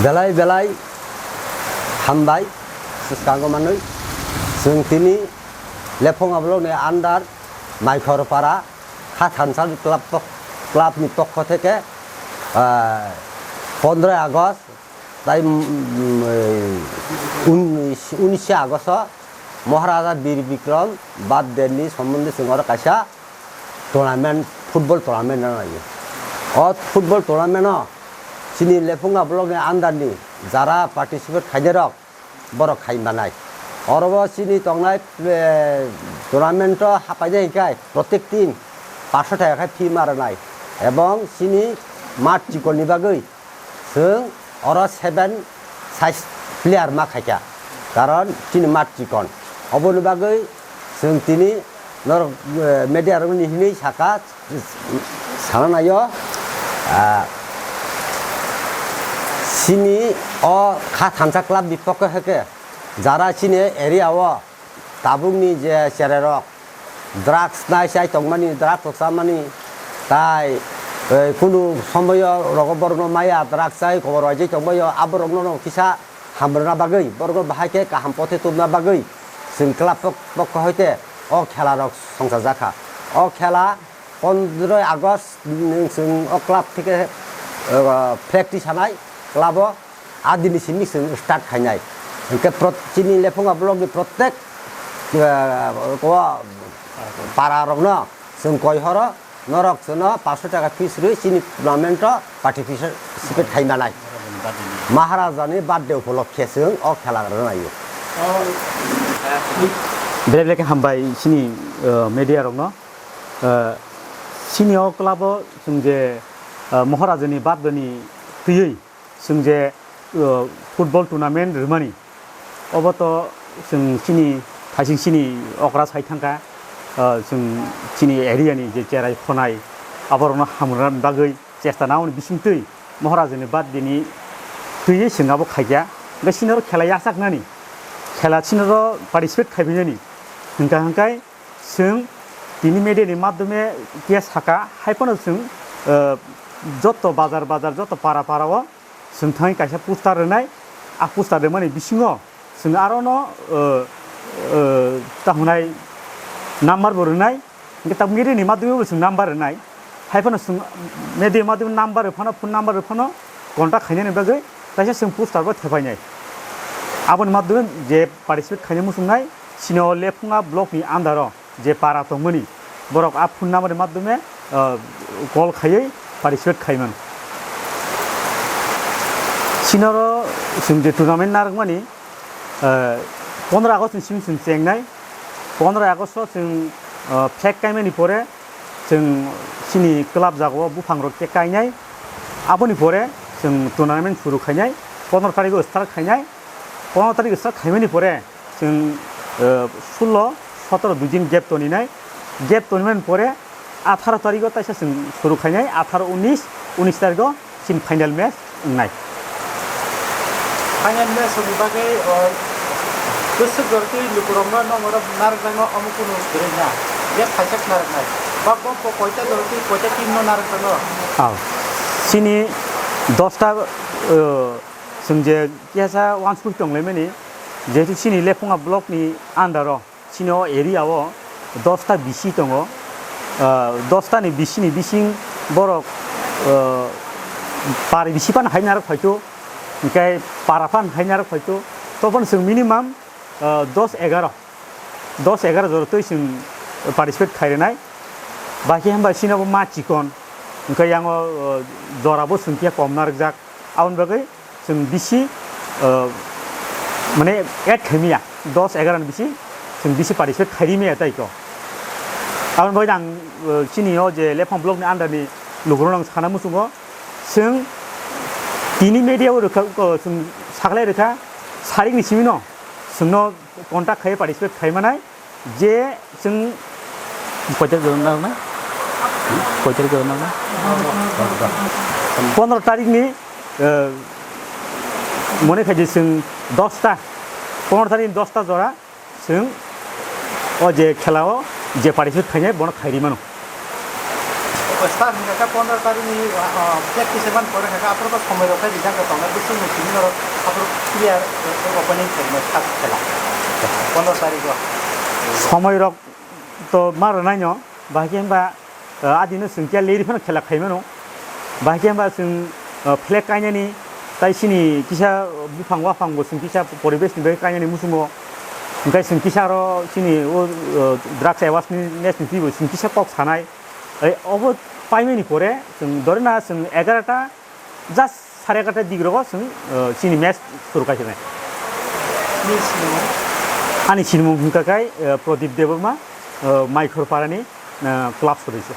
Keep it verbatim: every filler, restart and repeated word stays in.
Belai belai hambai, swskango manwi. Chwng tini Lephunga block ni under Maikhorpara kha thansa club pok-, club ni pokho theke, ah, pondroi August tai, mm, ei, un-, unishe August o Maharaja Bir Bikram birthday ni sombonde chwng oro kaisa tournament, football tournament rwna nai. O football tournament o chini Lephunga block ni under ni jara participate khainai rok borok khai manai. Oro bo chini tongnai, eh, tournament o hapainai hwnkhe protek team paanso taka khe fee ma rwnai. Ebong chini mat chikon ni bagwi chwng oro seven size player ma khaikha, karon chini mat chikon. Oboni bagwi chwng tini norok, eh, media rokni hinwi saka, sana naio, ah, chini o kha thansa club bipokhe hwnkhe jara chini area o tabukni je chererok drugs nai chai tongmani, drugs rok chamani, tai, eh, kunu somoyo rogo borokno maya drugs chai kobor waijai tongbaio, aborokno no kisa hamrwna bagwi, borokno bahai khe kaham pothe tubna bagwi chwng club pok-, pokho hoite o khela rok songchajak kha. O khela pondroi August nwng chwng o club theke, eh, practice hanai club o. A dini simi chwng start khainai. Hwnkhe prot-, chini Lephunga block ni protek, eh, o para rokno chwng koi horo, norok chwngno paanso taka fees rwi chini tournament o participate khai manai. Maharaja ni birthday upolokhe chwng o khela rwnaio. Belai belai khe hambai chini, eh, media rokno. Eh, chini o club o chwng je, eh, Maharaja ni birthday ni twiwi chwng je, uh, football tournament rwmani, obo to chwng chini thaising chini okra sai thangkha, uh, chwng chini area ni je cherai khonai aborokno hamrwna bagwi chesta nangmani bisingtwi Maharaja ni birthday ni twiwi chwng abo khaikha. Hwnkhe chini oro khela yachaknani, khela chini oro participate khaibainani hwnkha hwnkhe chwng tini media ni madhyome khe saka, hai phano chwng, uh, joto bazar bazar, joto para para o chwng thangwi kaisa poster rwnai, a poster rwmani bisingo chwng aro no, uh, uh, ta hwnai number bo rwnai, hwnkhe ta media ni madhyome bo chwng number rwnai, hai phano chwng media madhyome number rw phano, phone number rw phano contact khainani bagwi kaisa chwng poster bo thepainai. Aboni madhyome je participate khainai muchungnai, chini o Lephunga block ni under o je para tongmani, borok a phone number ni madhyome, ah, call khaiwi participate khaiman. Chini oro chwng je tournament narwkmani, ah, pondro August ni simi chwng chengnai. Pondro August o chwng, ah, flag kaimani pore chwng chini club jagao buphang rok tei kainai. Aboni pore chwng tournament suru khainai. Pondro tarik o start khainai. Pondro tarik start khaimani pore chwng, eh, sullo, sotoro dui din gap toninai. Gap tonimani pore atharo tarigo taisa chwng suru khainai, atharo, unis, unis tarigo chini final match wngnai. Final match wngni bagwi, o, bwswk jorotwi lukurokno nongoro narwkjakno omo kunu kwrwi na. Gap khaisa narwknai. Ba bo koita jorotwi koita team no narwkjakno? Aw. Chini dosta, eh, chwng je kesa wansuk tonglaimani, jehetu chini Lephunga block ni under o, chini o area o dosta bisi tongo, ah, dosta ni bisi ni bising borok, ah, par bisi phano hai narwk phaito, hwnkhe para phano hai narwk phaito, toboni chwng minimum, ah, dos egaro, dos egaro jora twi chwng participate khai rwnai, bahai khe hwnba chini bo ma chikon, hwnkhe yang o, ah, jora bo chwng phiya kom narwkjak, aboni bagwi chwng bisi, ah, mane add khaimaya, dos egaro ni bisi chwng bisi participate khairi maya tai kho. Aboni bagwi ang, ah, chini o je Lephang block ni under ni lukurok no ang sana muchungo, chwng tini media o rwkha, ah, chwng saklai rwkha, sarik ni simi no chwngno contact khai participate khai manai. Je chwng koi tarik o narwknai? Koi tarik o narwknai? Pondro tarik ni, eh, mone khai je chwng dosta, pondro tarik ni dosta jora chwng o je khela o je participate khainai bono khairi mano. Start hwnkha khe pondro tarikni, ah, practice ban pore hwnkha khe aphuru khe somoi rok khe rijak khe tongnai, bwswk ni simi norok aphuru clear, eh, opening khaimai first khela. Pondro tarik o. Somoi rok to ma rwnai no, bahai khe hwnba, eh, adino chwng khe leri phano khela khaimano. Bahai khe hwnba chwng, eh, flag kainani, tai chini kisa buphang waphang bo chwng kisa poribesh ni bagwi kainani muchungo. Hwnkhe chwng kisa aro chini o, eh, drugs awareness ni twibo chwng kisa kok sanai. Ei, obo paimani pore chwng dori na chwng egarota, just sare egarota digrogo chwng, eh, chini match suru kaisinai. Ani sinimung hwnkha khe, eh, Pradip Debbarma, eh, Maikhor Parani, eh, club sodosyo.